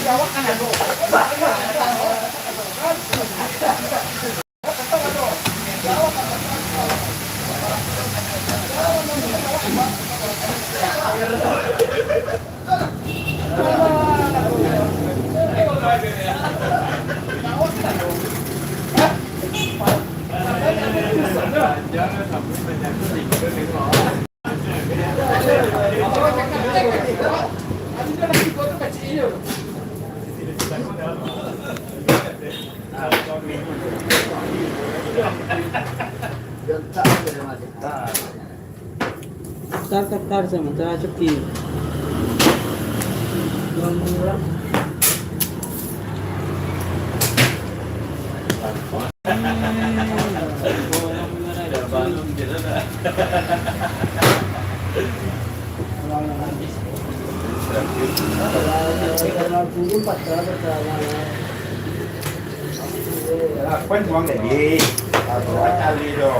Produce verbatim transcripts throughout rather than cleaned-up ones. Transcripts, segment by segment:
Tar, tar, tar, sama, tar, cuki. Lapan uang tadi. Apa kali tu?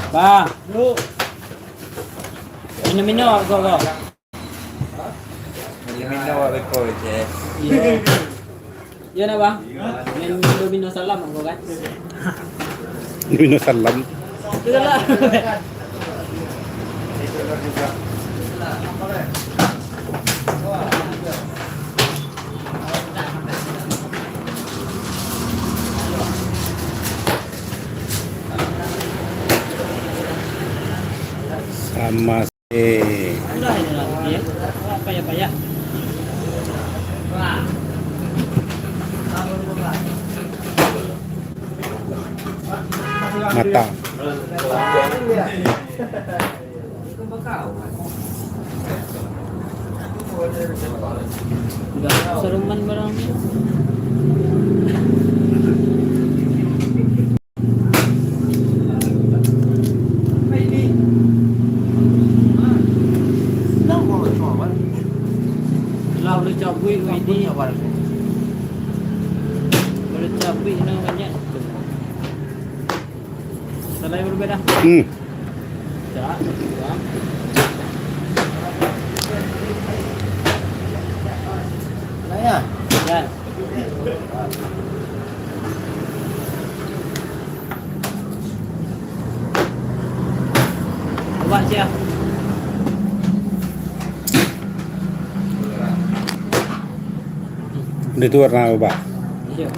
Bang, minum-minum awak ko, ko. Minum-minum awak beko, ceh. Iyo. Iyo nak, Bang? Minum-minum salam awak ko, kan? Minum salam. Itu lah. Sama se. Udah ini lah, ya. Payah-payah. Matang. Udah, saruman barang. Lah, udah cabuik, ini. Udah cabuik, nah, banyak. Salah yang berbeda. Hmm. Tak, tak. Nah, ya. Ya. Ubah sia. Udah tu warna ubah. Iyo.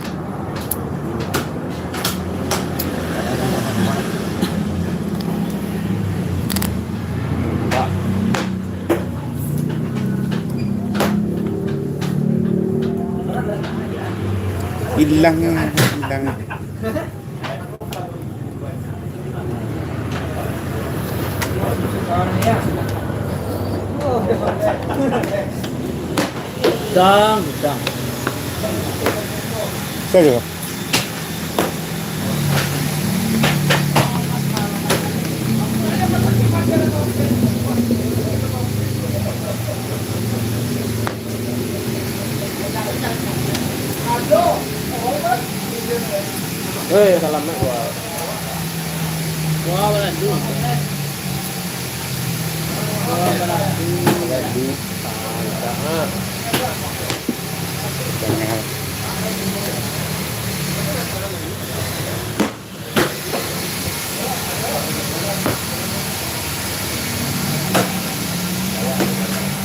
Hilang, hilang. Dang, dang. Saja. Eh, salam, Mak. Wah, balandu. Wah, balandu. Balandu. Ah,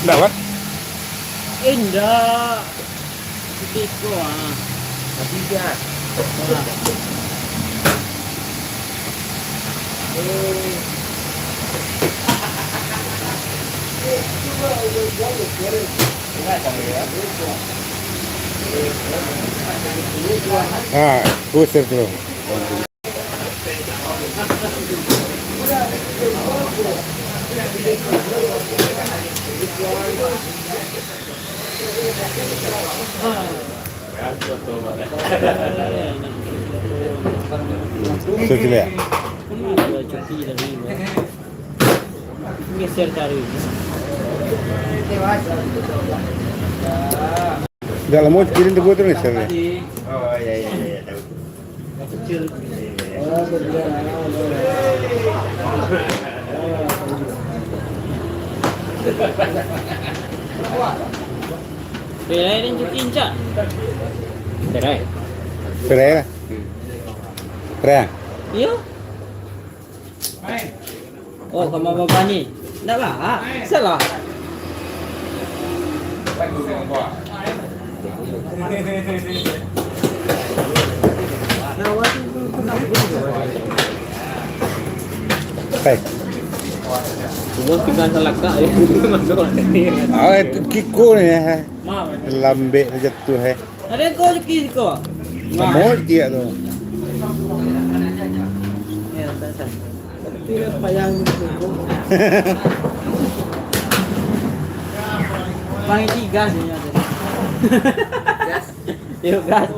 Indak, Wan? Indak. Siko, ah. Tapi dia. Ah. Ah, usir tu. Sudah ya? Geser taruh. Dah lama kirim tu, tu ni, sir. Oh, ya, ya, ya, ya, tahu. Perai dan cuki incak. Perai. Perai lah. Perai. Iyo. Oh, kama baba ni. Ndak lah. Salah. Hei. Sudah kita salakak, ya. Masuk ni. Ah, itu kiko ni, eh. Maaf. Lambek jatuh, eh. Ada kau cuki siko. Samo cuki tu. Ya, tak sah. Tapi payah gitu. Bang, ini gas ini ada. Gas. Yo, gas.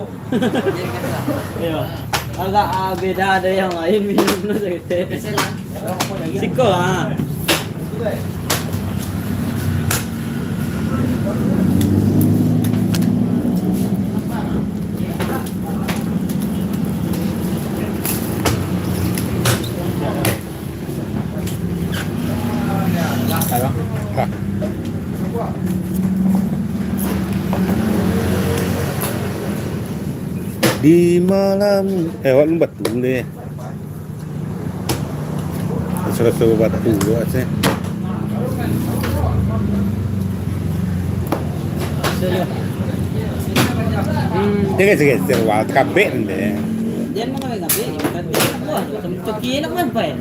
Yo. Agak, ah, beda, ada yang lain minum tu, gitu. Siko, ah. Ha. Di malam, eh, awak belum batul deh. Saraso batul awak sih. Hmm. Dia kan sikit, sikit, wah, kabek ni deh. Dia memang kabek, kabek. Tapi wah, cuki nak main.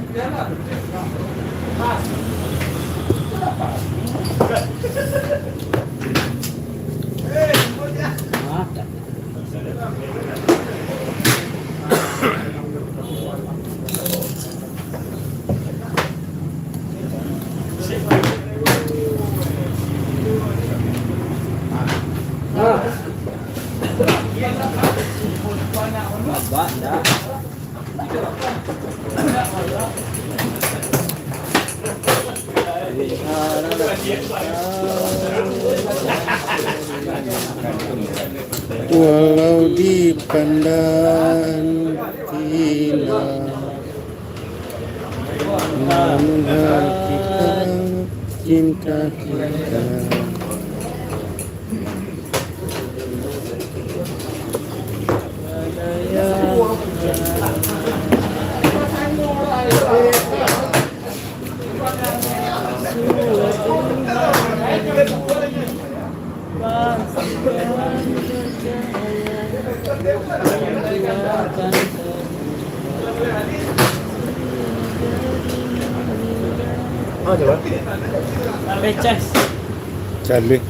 Abah, dah. Walau dipandang hina, namun hati cinta kita. Oh, coba. Pecas. Calik.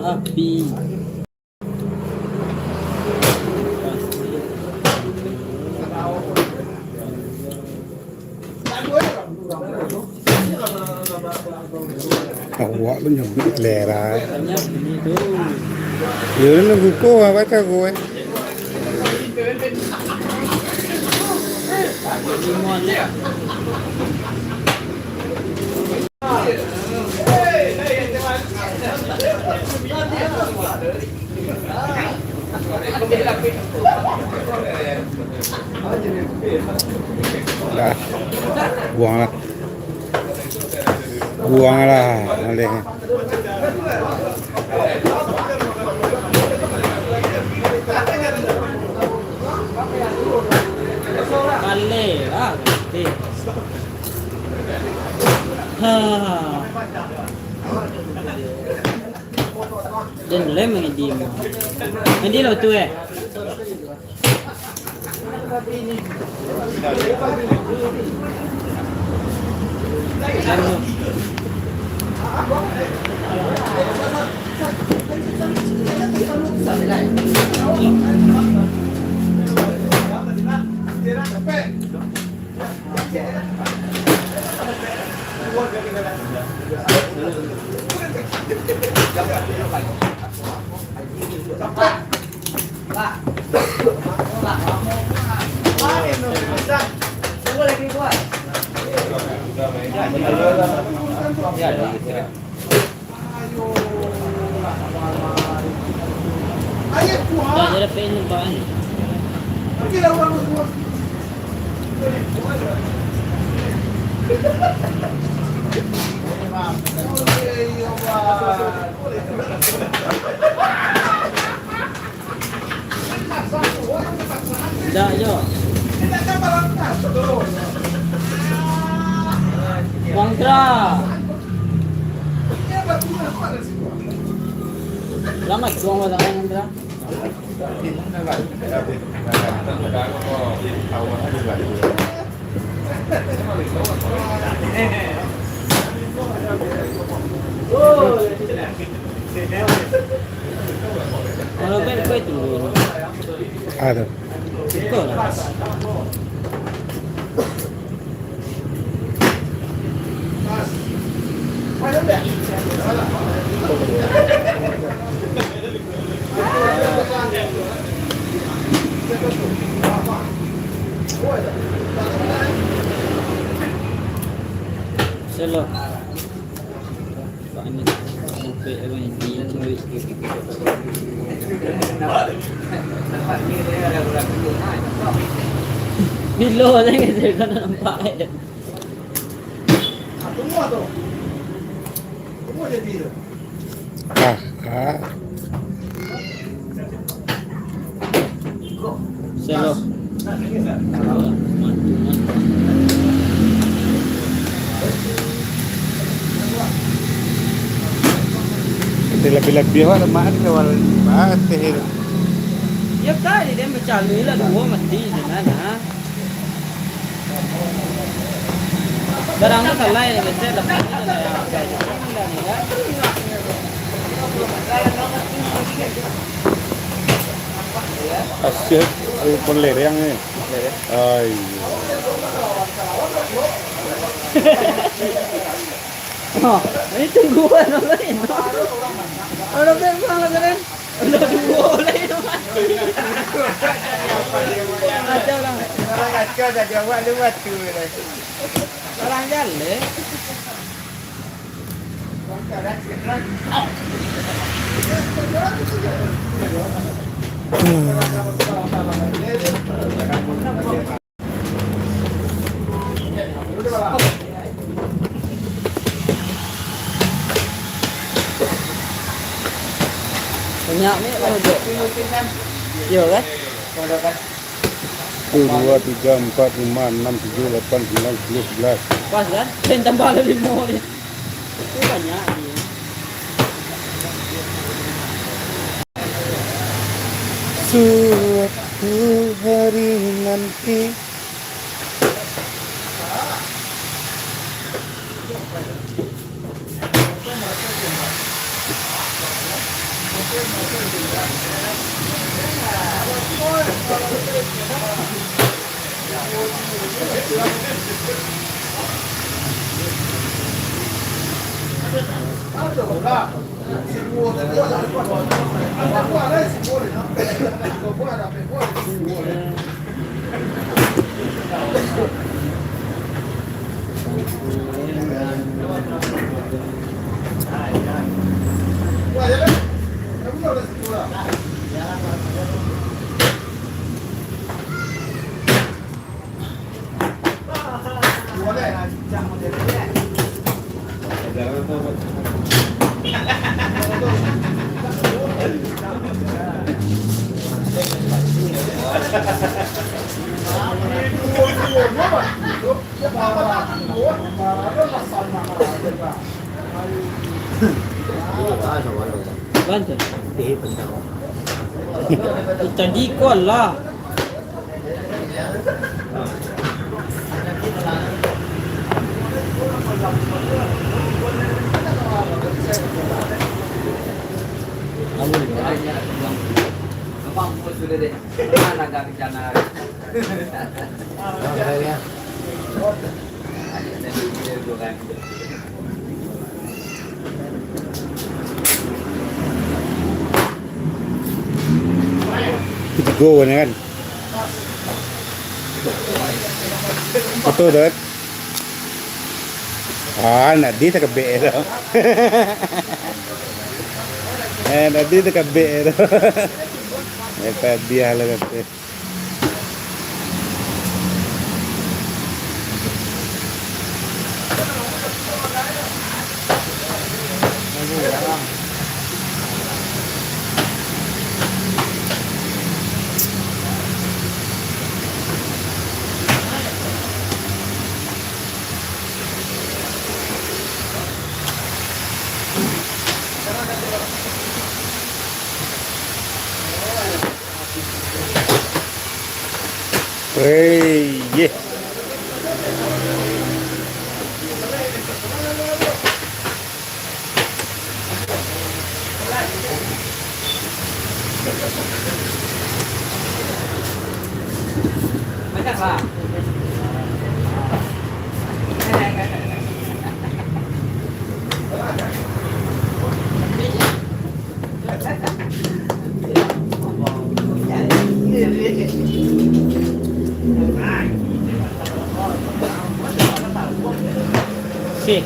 Api. Awak tu nyabik selera. Yo, nunggu ko, apa kau, eh? Dah. Buang lah. Buang lah, alih. Alih lah, alih. Ha. Jan lem mangidi. Mangidi lo tu, eh. Dah, dah dapek ni, Pak, ni. Dah, jo. Bang Tra. Selamat, Bang Tra. Kalau kan kau itu dulu. Ada. Kau lah. Selo. Pak ni, sampai abang ni, cewek. Bilo sajo saya kan nampak, eh. Ah, ah. Selo. Tapi labiah-labiah awak lemak ni kawan bateh tu. Yo tadi den bacalui lah duo mati di mana. Barang tu salah yang kecil lah. Asyik, eh, pun lereng ni. Ai. Oh, ini tungguan orang lain. Orang lain pulang lah, kan? Udah dua lah itu. Kacau lah. Orang kacau dah jawab lu batu lah. Orang jaleh. Banyak ni kalau buat. Iyo kan? Satu, dua, tiga, empat, lima, enam, tujuh, lapan, sembilan, sepuluh, sebelas. Pas kan? Dan tambah lah lima ni. Itu banyak ni. Suatu hari nanti. Bantu. Tadi kau lah. Abang pun sudah deh. Mana agak rencana hari? Ada video dua kali. Tigo ni kan. Betul, Dad? Ah, nadi takabek tu. Eh, nadi takabek tu. Eh, padiah lah kata. Hei, ye. Sih.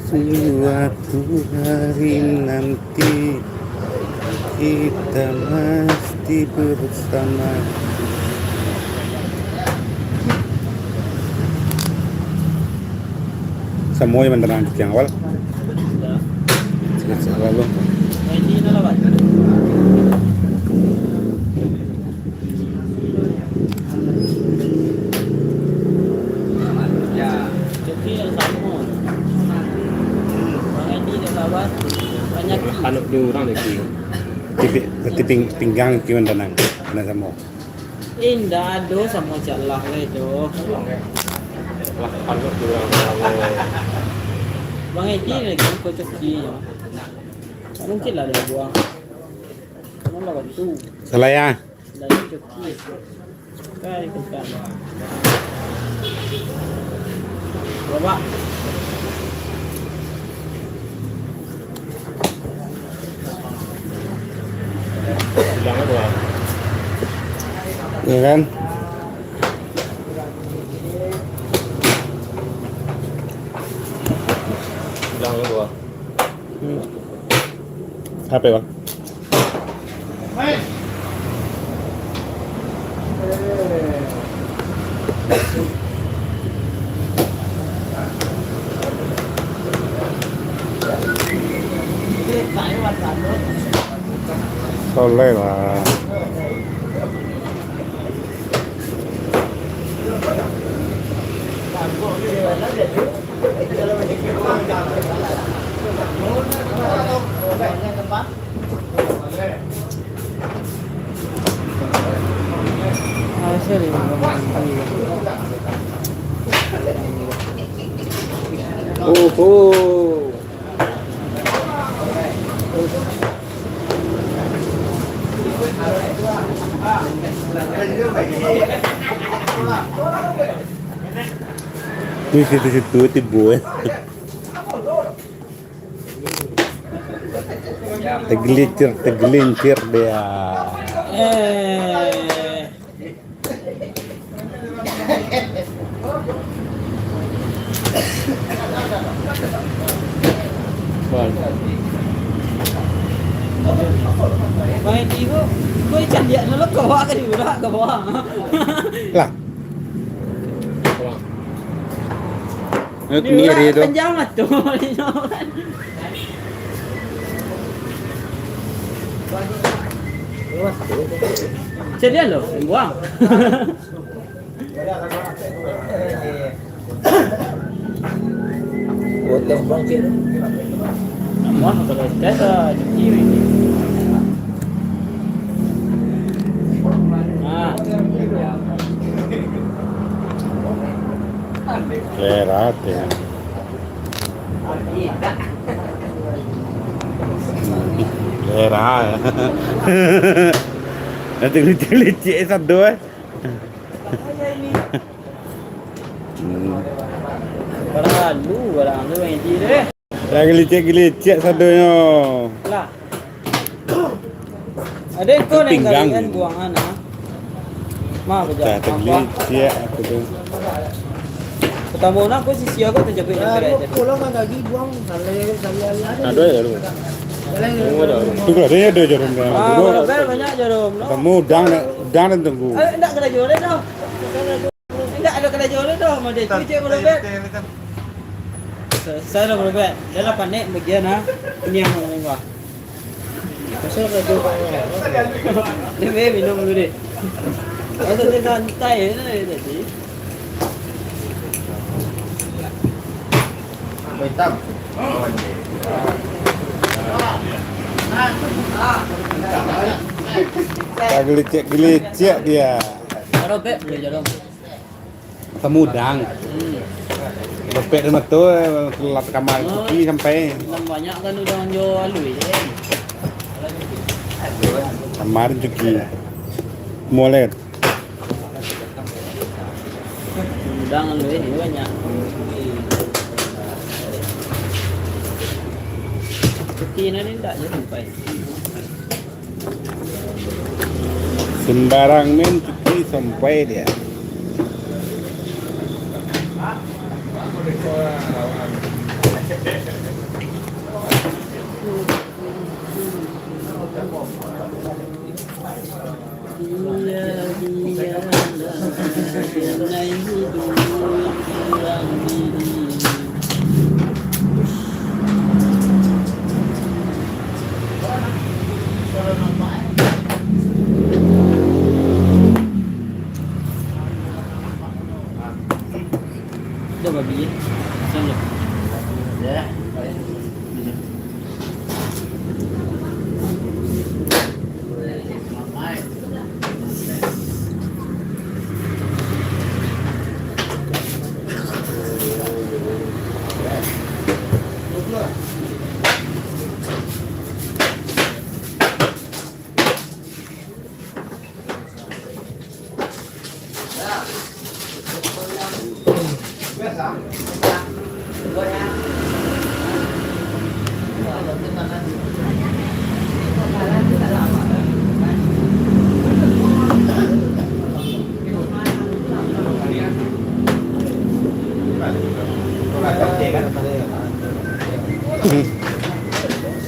Suatu hari nanti kita mesti bersama. Samo jo mandanang cukiang awal. Sakit selalu. Cuti yang samo. Bang Edi dah lawan. Banyak. Anak dia orang lagi. Tapi, tapi ping-, pinggang kiwan tanang. Kena samo. Indak ado samo cak lah lai tu. Lah, anak dia orang lawan. Bang Edi lagi kau cuti. Tak mungkin lah dia buang. Salah ya? Ya kan? Apa, Bang? Soleh lah. Oho. Di situ-situ tibo, eh. Tergelincir, tergelincir dia. Eh. Main di ko, ko caliak dulu, ko awak ka diurak ka bawah. Lah. Ni, ni hari tu. Panjang lah tu. Caliak lo, buang. Buat lembang kek. Namun kalau tes, ah, cuci ini. Ah. Berat ya. Berat ya. Nanti licik-licik sado eh. Hmm. Paralu barang tu, Bang Edi tu, eh. Lah, gelicek-gelicek sadonyo. Lah. Ada ko nan pinggang. Kalian buangan, ah. Mah, pecah, pecah, tergelicek aku tu. Pertama nak aku sisi aku terjepit. Ya, aku pulang kan lagi buang, salai, salai, salai. Ada ya, lu? Salai. Oh, ada. Tu kalau dia ada jarum dalam. Ah, dulu. Berapa banyak jarum, no? Kamu udang, udang dan tunggu. Eh, ndak kena jual dah. Indak ado karajo lai doh, mode cucik balobet. Sa-, sa-, ado balobet. Dah lah panek bagian, ha. Ini yang mau ubah. Pasal karajo banyak. Dia main minum dulu deh. Pasal dia santai je tadi. Hitam. Gelicik-gelicik dia. Balobet boleh jalan. Tamudang. Hmm. Dopek rumah tu, eh, keluar kamar. Oh. Cuki sampai. Nang banyak kan udang jo alui, eh. Kamar cuki. Molet. Udang alui, eh, banyak. Cuki nan indak je sampai. Sembarang main cuki sampai dia. Dah babi, eh? Siang dah.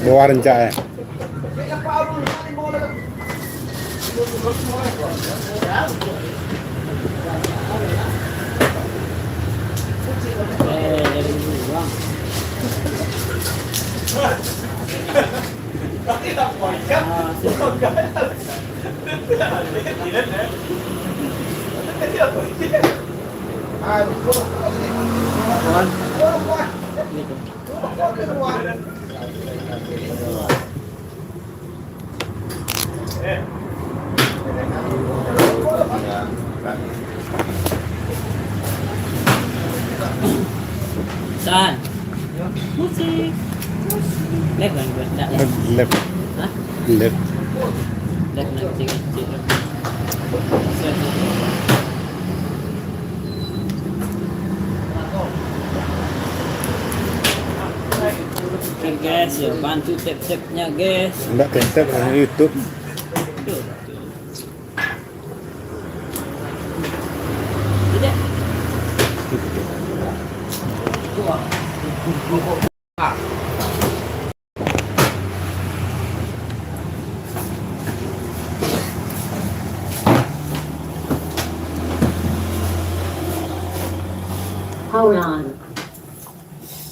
Bawa rencak, eh. San. Musik. Live kan, Bro? Ndak, ya? Live. Hah? Live. Live nak cek, cek. Oke, guys, ya, bantu tap-tapnya, guys. Ndak tap-tap, hanya YouTube. Aduh. Tidak.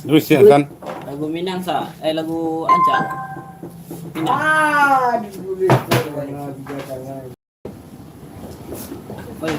Terus ya, San. Lagu Minang, Sa. Eh, lagu Ancak. Minang. Oi,